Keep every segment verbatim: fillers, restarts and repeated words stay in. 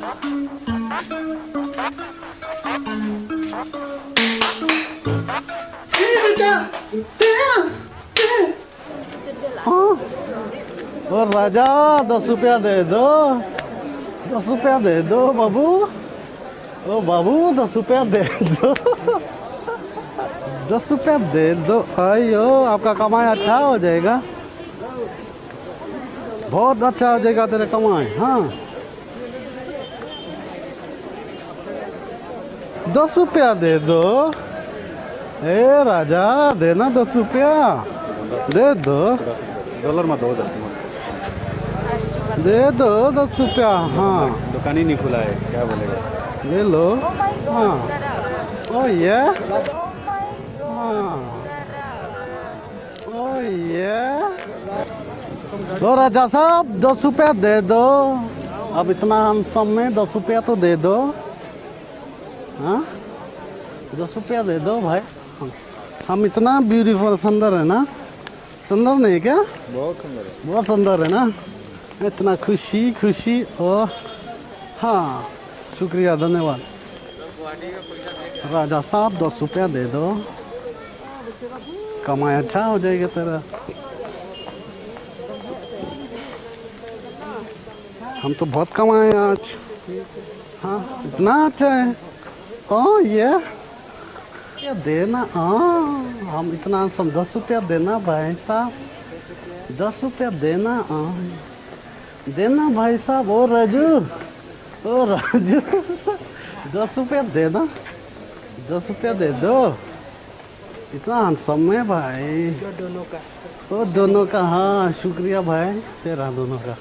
ओ राजा, दस रुपया दे दो, दस रुपया दे दो बाबू। ओ बाबू, दस रुपया दे दो, दस रुपया दे दो। आइयो, आपका कमाई अच्छा हो जाएगा, बहुत अच्छा हो जाएगा तेरा कमाई। हाँ, दस रुपया दे दो। ए राजा, देना दस रुपया, दे दो। डॉलर में दो हजार। दे दो दस रुपया। हाँ, दुकान ही नहीं खुला है, क्या बोलेगा? ले लो। हाँ, ओ ये। हाँ, ओ ये। लो राजा साहब, दस रुपया दे दो। अब इतना हैंडसम में दस रुपया तो दे दो। हाँ, दस रुपया दे दो भाई। हम इतना ब्यूटीफुल सुंदर है ना? सुंदर नहीं है क्या? बहुत सुंदर है। बहुत सुंदर है ना? इतना खुशी खुशी। ओ हाँ, शुक्रिया, धन्यवाद। राजा साहब, दस रुपया दे दो, कमाई अच्छा हो जाएगा तेरा। हम तो बहुत कमाए आज। हाँ, इतना अच्छा है। ओ ये, ये देना। हाँ, हम इतना, हम दस रुपया देना भाई साहब, दस रुपया देना। हाँ, देना भाई साहब। ओ राजू, ओ राजू, दस रुपया देना, दस रुपया दे दो। इतना हैंडसम है भाई। जो दोनों का। ओ दोनों का, हाँ, शुक्रिया भाई तेरा दोनों का।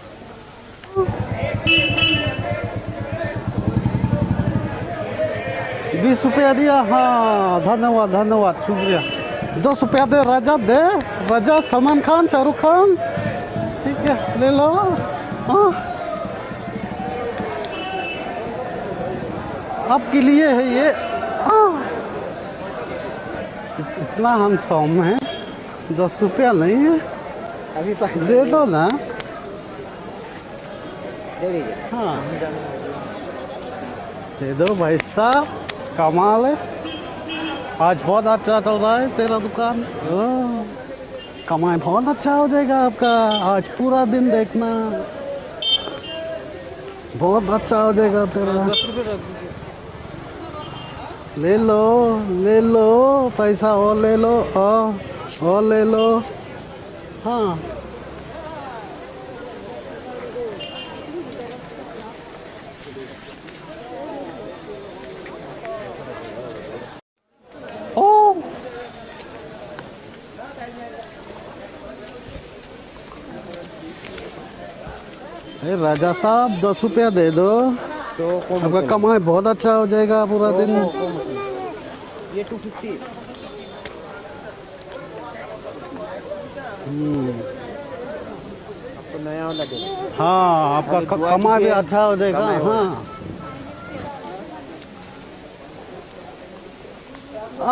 बीस रुपया दिया, हाँ, धन्यवाद, धन्यवाद, शुक्रिया। दस रुपया दे राजा, दे राजा, सलमान खान, शाहरुख खान, ठीक है, ले लो। हाँ, आपके लिए है ये। हाँ, इतना हैंडसम है, दस रुपया नहीं है, अभी पाँच दे दो ना। दे दीजिए। हाँ, दे दो भाई साहब, कमाल है। आज बहुत अच्छा चल रहा है तेरा दुकान। ओ, कमाई बहुत अच्छा हो जाएगा आपका। आज पूरा दिन देखना, बहुत अच्छा हो जाएगा तेरा। ले लो, ले लो, पैसा और ले लो, और, और ले लो। हाँ। ओ। ए, राजा साहब, दस रुपया दे दो। तो कौन आपका होटल? कमाई बहुत अच्छा हो जाएगा पूरा तो दिन। कौन, कौन होटल? ये टू फिफ्टी। हम्म। आपको नया वाला दे। हाँ, आपका अरे, क-, दुआ कमाई भी कीजिए। अच्छा हो जाएगा। कमाई हो। हाँ।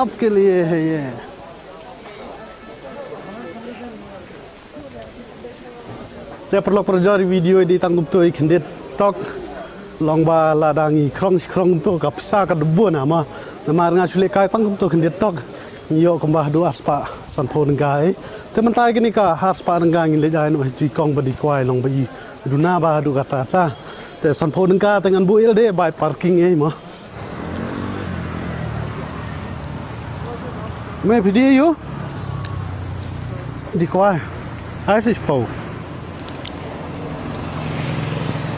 आपके लिए है ये। Te paralok parajor, video ïa dei tang kumto khyndiat tok. Long ba lada ngi khrong shi khrong kumto ka pisa ka dei bun namar, namar nga shu leh kai tang kumto khyndiat tok. Ngi ïoh kumba haduh arspah sanphew tyngka. Te mynta kine ka arspah tyngka ngi leit ai noh ha i kong ba dei kwai long ba i duna ba haduh katta katta. Te sanphew tyngka te ngan buh ïa lade bai parking ei mo. Me phi die ïa u? Dei kwai. Ai sa shiphew.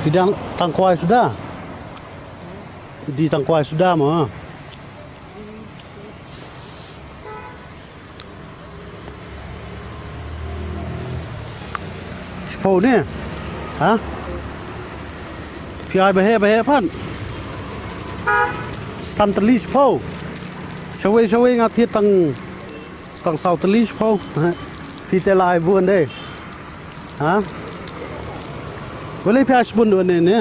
Phi dang tang kwai suda. Dei tang kwai suda mo. Shiphew ne? Ha? Phi ai ba heh ba heh pat. San tylli shiphew. Shawei shawei nga thied tang, tang saw tylli shiphew. Phi te la ai bun de. Ha? Balei phi ai shibun de ne ne?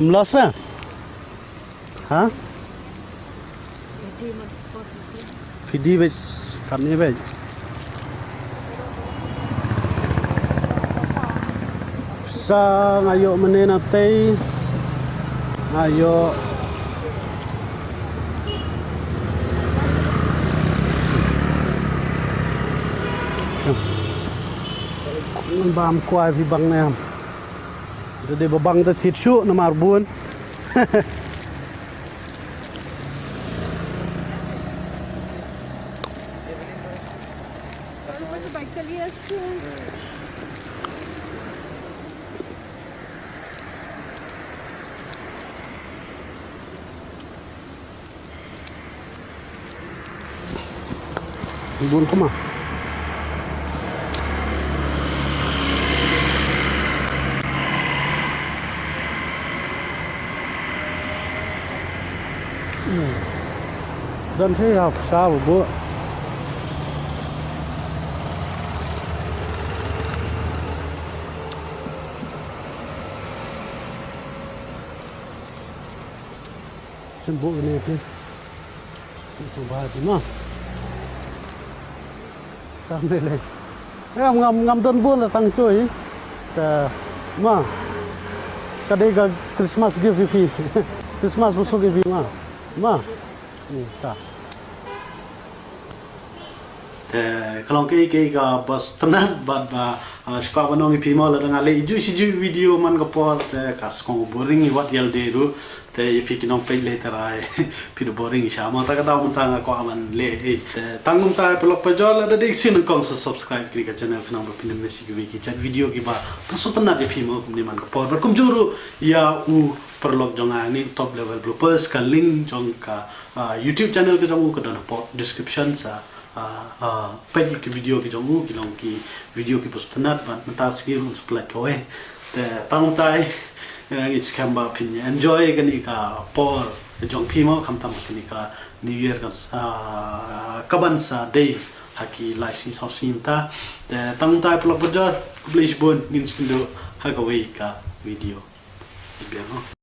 Ym loss ne? Ha? Phi die beit katne beit. Sa nga ïoh mynne na tei. Ayo. Bam kwai phi bang ne em. Te dei ba bang te thied shuh namar bun. Bun kumne. Don te ïa sa bu. Shen bok ne phi. Shen bok ne phi ma. Kam ne le. Ngam, ngam, ngam don bun la tang choi. Te ma. Ka dei ka Christmas gift ïa phi. Christmas bu suk ïa phi ma. Ma. Ni ta. Te ka long kaei kaei kaba sngewtynnat bad ba, ah, shu kwah ban ong ïa phi mo, lada nga leh ïa ju shi ju video man ka por te ka sngew boring ïa wat ïa lade ruh. Te ïa phi ki nongpeit lehse tharai phi da boring sha mo, ta ka daw mynta nga kwah ban leh, eh. Te tang kumta paralok parajor, lada dei shisien nyngkong sa subscribe kane ka channel khnang ba phin ym miss ïa kiwei ki jait video kiba pynsngewtynnat ïa phi mo kumne man ka por. Bad kumjuh ruh ïa u paralok jong nga, ne u Top Level Bloopers, ka link jong ka ah, YouTube channel ka jong u ka don hapoh description sa, ah, ah, peit ïa ki video ki jong u, ki long ki video kiba sngewtynnat bad mynta sngi ruh un sa pynlait kawei. Te tang kumta, eh, ngi skhem ba phin enjoy kane ka por ka jong phi mo, khamtam kane ka New Year kan, ah, ka ban sa dei ha ki lai sngi saw sngi mynta. Te tang kumta paralok parajor, khublei shibun, ngin sa ïakynduh ha kawei ka video. Biang ho.